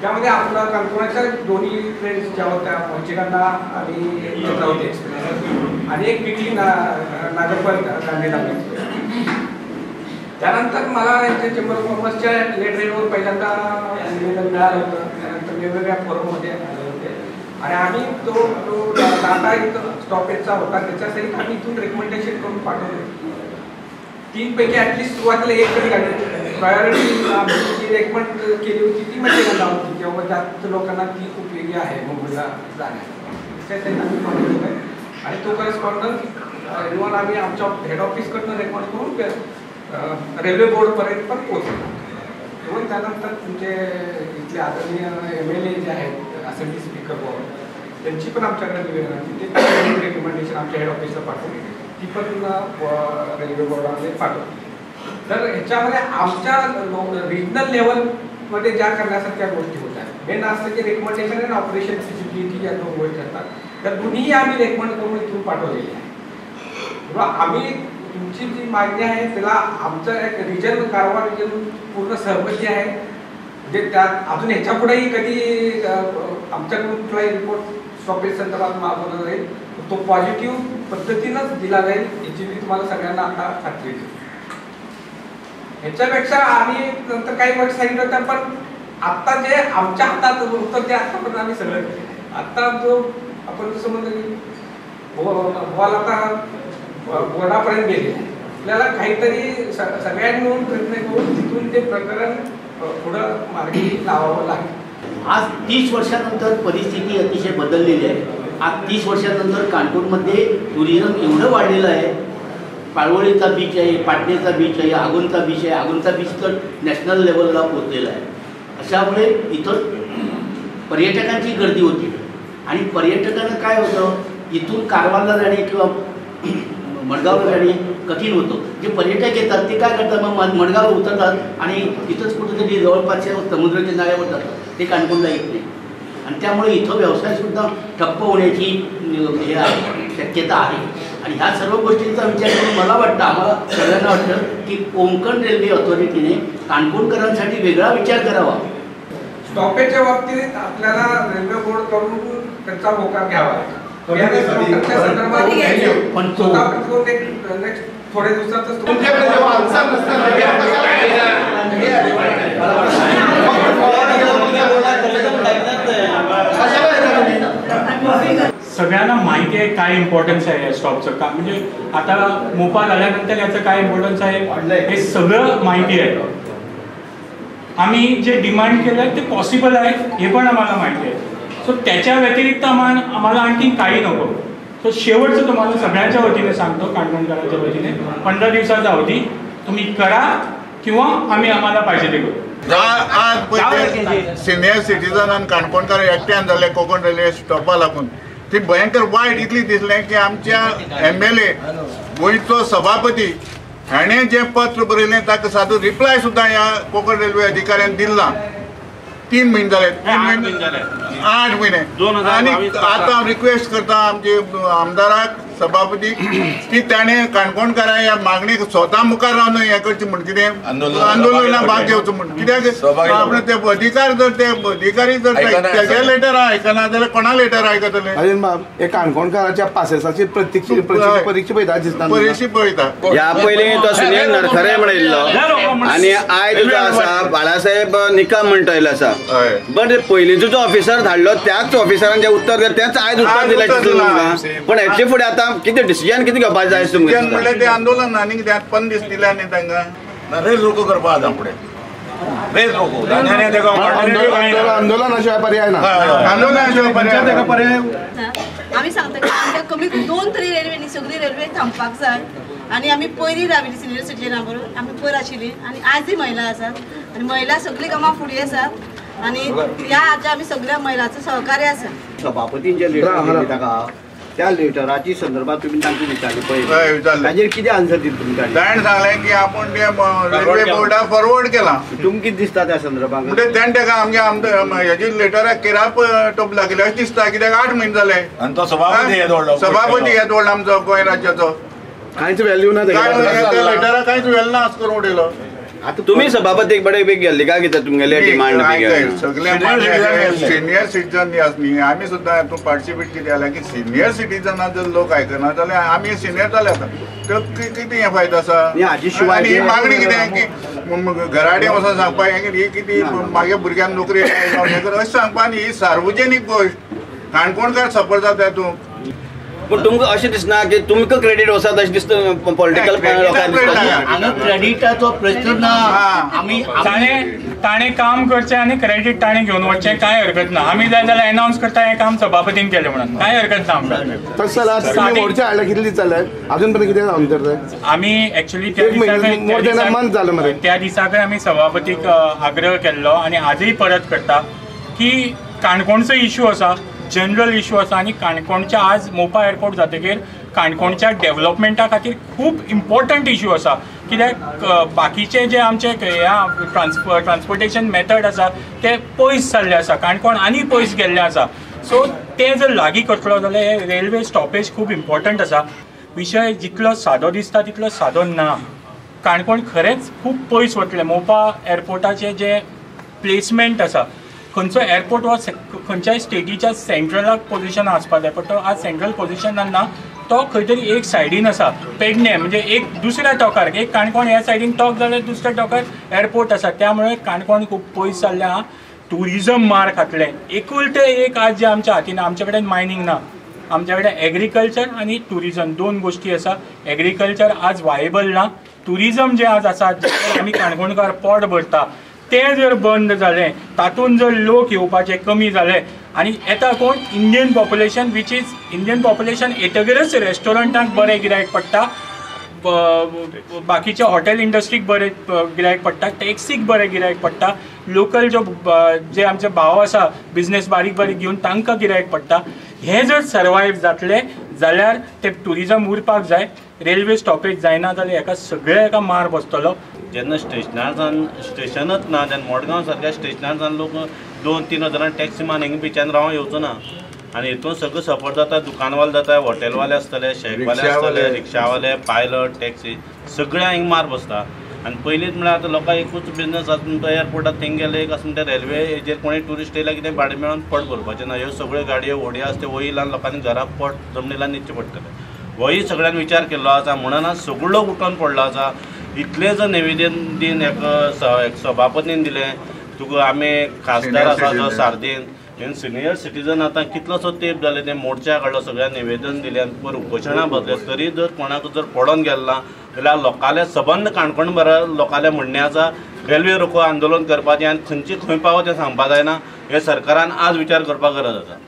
त्यामध्ये आपला काणकोणाच्या दोन्ही ट्रेन्स ज्या होत्या, मोचेगंडा आणि चंद्रावती एक्सप्रेस आणि एक विकली नागरपाल गांधीधाम एक्सप्रेस. त्यानंतर मला यांच्या चेंबर ऑफ कॉमर्सच्या लेटरेटवर पहिल्यांदा निवेदन मिळालं होतं. त्यानंतर वेगवेगळ्या फोरममध्ये आले होते आणि आम्ही तो जो डाटा इथं स्टॉपेजचा होता त्याच्यासहित आम्ही इथून रेकमेंडेशन करून पाठवले. 3 पैकी ॲटलिस्ट सुरुवातीला एक तरी गाडी प्रायोरिटी आम्ही जी रेकमेंड केली होती ती मच्छीगंधा होती, किंवा जास्त लोकांना ती उपयोगी आहे मुंबईला जाण्यास, त्याच्यासहित आम्ही पाठवलेलं आहे. आणि तो करस्पॉन्डन्स इव्हन आम्ही आमच्या हेड ऑफिसकडनं रेकमेंड करून रेल्वे बोर्डपर्यंत पण पोहोचलो. इव्हन त्यानंतर तुमचे इथले आदरणीय MLA जे आहेत असेंब्ली स्पीकर बोर्ड त्यांची पण आमच्याकडे निवेदन होती, ते पण रेकमेंडेशन आमच्या हेड ऑफिसला पाठवून ती पण रेल्वे बोर्डामध्ये पाठवली. तर ह्याच्यामध्ये आमच्या रिजनल लेवलमध्ये ज्या करण्यासारख्या गोष्टी होत्या, मेन असं की रेकमेंडेशन आणि ऑपरेशन फिजिबिलिटी या 2 गोष्टी असतात, त्या दोन्हीही आम्ही रेकमेंड करून इथून पाठवलेली आहे. किंवा आम्ही तुमची जी मागणी आहे त्याला आमचं एक रिजन कारवार रिजन पूर्ण सहमती आहे. म्हणजे त्यात अजून ह्याच्या पुढेही कधी आमच्याकडून कुठलाही रिपोर्ट स्टॉपेज संदर्भात मागवला जाईल तो पॉझिटिव्ह पद्धतीनंच दिला जाईल याची मी तुम्हाला सगळ्यांना आता खात्री देतो. ह्याच्यापेक्षा आम्ही नंतर काही वर्ष सांगितलं होतं, पण आत्ता जे आमच्या हातात होतं ते आत्तापर्यंत आम्ही सगळं केलं. आत्ता जो आपण जसं म्हणतो की बॉल आता बोर्डापर्यंत गेले, आपल्याला काहीतरी सगळ्यांनी मिळून प्रयत्न करून तिथून ते प्रकरण पुढं मार्गी लावावं लागेल. आज 30 वर्षानंतर परिस्थिती अतिशय बदललेली आहे. आज 30 वर्षानंतर काणकोणमध्ये टुरिझम एवढं वाढलेलं आहे. पाळवळीचा बीच आहे, पाटणेचा बीच आहे, आगोनचा बीच आहे. आगोनचा बीच तर नॅशनल लेवलला पोचलेला आहे. अशामुळे इथं पर्यटकांची गर्दी होती आणि पर्यटकांना काय होतं, इथून कारवारला जाणे किंवा मडगावला जाणे कठीण होतं. जे पर्यटक येतात ते काय करतात, मग मडगावला उतरतात आणि तिथंच कुठेतरी जवळपासच्या समुद्रकिनाऱ्यावर जातात, ते काणकोणला येत नाही. आणि त्यामुळे इथं व्यवसायसुद्धा ठप्प होण्याची हे आहे, शक्यता आहे. आणि ह्या सर्व गोष्टींचा विचार करून मला वाटतं, आम्हाला सगळ्यांना वाटतं की कोंकण रेल्वे ऑथॉरिटीने काणकोणकरांसाठी वेगळा विचार करावा. स्टॉपेजच्या बाबतीत आपल्याला रेल्वे बोर्डकडून त्यांचा होकार घ्यावा लागेल. पण नेक्स्ट थोड्या दिवसातच सगळ्यांना माहिती आहे काय इम्पॉर्टन्स आहे या स्टॉपचं. का म्हणजे आता मोपा झाल्यानंतर याचं काय इम्पॉर्टन्स आहे हे सगळं माहिती आहे. आम्ही जे डिमांड केलं ते पॉसिबल आहे हे पण आम्हाला माहिती आहे. सो त्याच्या व्यतिरिक्त आम्हाला आणखी काही नको. सो शेवटचं तुम्हाला सगळ्यांच्या वतीने सांगतो, काणकोणकरांच्या वतीने 15 दिवसाचा अवधी तुम्ही करा किंवा आम्ही आम्हाला पाहिजे ते करू. आज सिनियर सिटीजन आनी काणकोणकार एकट्यान जाले कोंकण रेल्वे स्टॉपा लागून ती भयंकर वायट इतली दिसलें की आमच्या MLA गोंयचो सभापती हाणें जें पत्र बरयलें ताका सादो रिप्लाय सुद्दां ह्या कोंकण रेल्वे अधिकाऱ्यान दिल ना. 3 म्हयने जाले, 8 म्हयने. आनी आतां हांव रिक्वेस्ट करता आमचे आमदाराक सभापती की ताणें काणकोणकारां ह्या मागणेक स्वता मुखार रावन हें करचें म्हण कितें आंदोलना भाग घेवचो म्हण. कित्याक आपणे ते अधिकार जर ते अधिकारी जर तेगे लेटर आयकना जाल्यार कोणा लेटर आयकतले. अजून बाब हे काणकोणकाराच्या पासेसाची प्रत्यक्ष परीक्षा पळयता दिसता, परीक्षा पळयता. ह्या पयलीं तो सुनील नरखरे म्हणिल्लो आनी आयज जो आसा बाळासाहेब निकम म्हणटा आयलो आसा. बट पयलींचो जो ऑफिसर धाडलो त्याच ऑफिसरान जें उत्तर दिलें तेच आयज उत्तर दिलें तुमकां. पण हेचे फुडें आतां कितें डिसिजन कितें घेवपाक जाय तुमकां? म्हणल्यार तें आंदोलन आनी कितें 15 दीस दिले आनी तांकां रेल रोको करपा आतां फुडें रेल रोको आंदोलना पर्याय ना, आंदोलना पर्याय. आमी सांगता की आमकां कमी 2 तरी रेल्वे न्ही, सगळी रेल्वे थांबपाक जाय. आनी आमी पयलीं राविल्ली सिनियर सिटीजना बरोबर आमी पयर आशिल्ली आनी आजूय महिला आसात आनी महिला सगळीं कामां फुडें आसात आनी ह्या हाच्या आमी सगळ्या महिलांचो सहकार्य आसा. सभापतीन जे लेटर दिली ताका त्या लेटराची संदर्भात तुम्ही तांकां विचारले पळय, ताजेर कितें आन्सर दिले तुमकां? ताणें सांगलें की आपूण ते रेल्वे बोर्डाक फॉरवर्ड केलां. तुमकां कितें दिसता त्या संदर्भात? म्हणजे ताणें ताका आमगे हेजी लेटराक किराप टोप लागले अशें दिसता. कित्याक 8 म्हयने जाले आनी तो सभापती हे दवरलो, सभापती हे दवरलो आमचो गोंय राज्याचो. कांयच व्हॅल्यू ना त्या लेटराक, कांयच व्हॅल्यू ना अशें करून उडयलो. तुम्ही सभापतीक बडे बेग गेल्ले काय कितें तुमगेले डिमांड सगळे सिनियर सिटीजन न्ही आमी सुद्दां हातूंत पार्टिसिपेट कितें जालें की सिनियर सिटीजना जर लोक आयकना जाल्यार आमी सिनियर जाले आतां तर कितें हें फायदो आसा. आनी ही मागणी कितें की घराडे वचोन सांगपाक ही कितें मागीर भुरग्यांक नोकरी हें कर अशें सांगपा न्ही. ही सार्वजनीक गोश्ट काणकोणकार सफर जाता हातूंत. पूण तुमकां अशें दिसना की तुमकां क्रेडीट वचत अशें दिसता पॉलिटिकल लोकांक दिसता? हांगा क्रेडिटाचो प्रश्न ना. आमी ताणें काम करचें आनी क्रेडीट ताणें घेवन वचचें कांय हरकत ना. आमी जाय जाल्यार एनावन्स करता हें काम सभापतीन केलें म्हणून कांय हरकत ना आमकां. तशें जाल्यार मोर्चा हाडल्या कितले दीस जाले अजून पर्यंत कितें जावन तर आमी एक्चुअली त्या दिसाकय आमी सभापतीक आग्रह केल्लो आनी आजूय परत करता की काणकोणचो इशू आसा, जनरल इशू आसा आनी काणकोणच्या आज मोपा एअरपोर्ट जातकीर काणकोणच्या डेवलपमेंटा खातीर खूब इम्पॉर्टंट इशू आसा. कित्याक बाकीचे जे आमचे ह्या ट्रान्सपोर्टेशन मेथड आसा ते पयस जाल्ले आसा, काणकोण आनी पयस गेल्ले आसा. सो ते जर लागीं करतलो जाल्यार हे रेल्वे स्टॉपेज खूब इम्पॉर्टंट आसा. विशय जितलो सादो दिसता तितलो सादो ना. काणकोण खरेंच खूब पयस वतलें. मोपा एअरपोर्टाचें जें प्लेसमेंट आसा, खंयचो एअरपोर्ट हो खंयच्याय स्टेटीच्या सेंट्रलाक पोजिशन आसपाक जाय, पण तो आज सेंट्रल पोजिशनान ना, तो खंय तरी एक सायडीन आसा. पेडणे म्हणजे एक दुसऱ्या टोकार, एक काणकोण ह्या सायडीन टोक जाल्यार दुसऱ्या टोकार एअरपोर्ट आसा. त्यामुळे काणकोण खूब पयस जाल्लें आहा. ट्युरिजम मार खातलें. एकुलतें एक आज जें आमच्या हातीन, आमचे कडेन मायनींग ना, आमच्या कडेन एग्रीकल्चर आनी ट्युरिजम दोन गोश्टी आसा. एग्रीकल्चर आज वायबल ना, ट्युरिजम जें आज आसा आमी काणकोणकार पोट भरता तें जर बंद जालें, तातूंत जर लोक येवपाचे कमी जाले आनी येता कोण Indian population, which is Indian population येतगीरच रेस्टॉरंटांक बरें गिरायक पडटा, बाकीच्या हॉटेल इंडस्ट्रीक बरें गिरायक पडटा, टॅक्सीक बरें गिरायक पडटा, लोकल जो जे आमचे भाव आसा बिजनेस बारीक बारीक घेवन तांकां गिरायक पडटा. हें जर सर्वायव जातलें जाल्यार तें ट्युरिजम उरपाक जाय. रेल्वे स्टॉपेज जायना जाल्यार हेका सगळ्या हेका मार बसतलो. जेन्ना स्टेशनार जावन स्टेशनच ना तेन्ना मडगांव सारक्या स्टेशनार जावन लोक 2-3 हजारान टॅक्सी मारून हिंगा बिचान रावंक येवचो ना. आनी हितून सगळें सफर जाता, दुकानवाले जाता, हॉटेलवाले आसतले, शेकवाले आसतले, रिक्षावाले, पायलट, टॅक्सी सगळ्या हिंगा मार बसता. आनी पयलींच म्हळ्यार आतां लोकांक एकूच बिजनस आसा तो एअरपोर्टार थिंग गेले एक आसा, ते रेल्वे हेजेर कोणूय ट्युरिस्ट येयल्यार कितें भाडें मेळोन पोट भरपाचें ना. ह्यो सगळ्यो गाडयो व्हडयो आसा त्यो वयल्यान लोकांनी घरा पोट जमनील्यान न्हिदचें पडटलें. होय सगळ्यान विचार केल्लो आसा म्हणून आज सगळो उठोन पडलो आसा. इतलें जर निवेदन दिन एका सभापतीन दिलें तुका आमी खासदार आसा जो सार्दीन सिनियर सिटीजन आतां कितलोसो तेंप जाले ते मोर्चा काडलो, सगळ्यांक निवेदन दिलें आनी पर उपोशणां बसले, तरी जर कोणाक जर पडोन गेलो ना जाल्यार लोकांले सबंद काणकोण भरा लोकांले म्हणणें आसा रेल्वे रोको आंदोलन करपाचें आनी खंयची खंय पावो तें सांगपाक जायना. हें सरकारान आज विचार करपाक गरज आसा.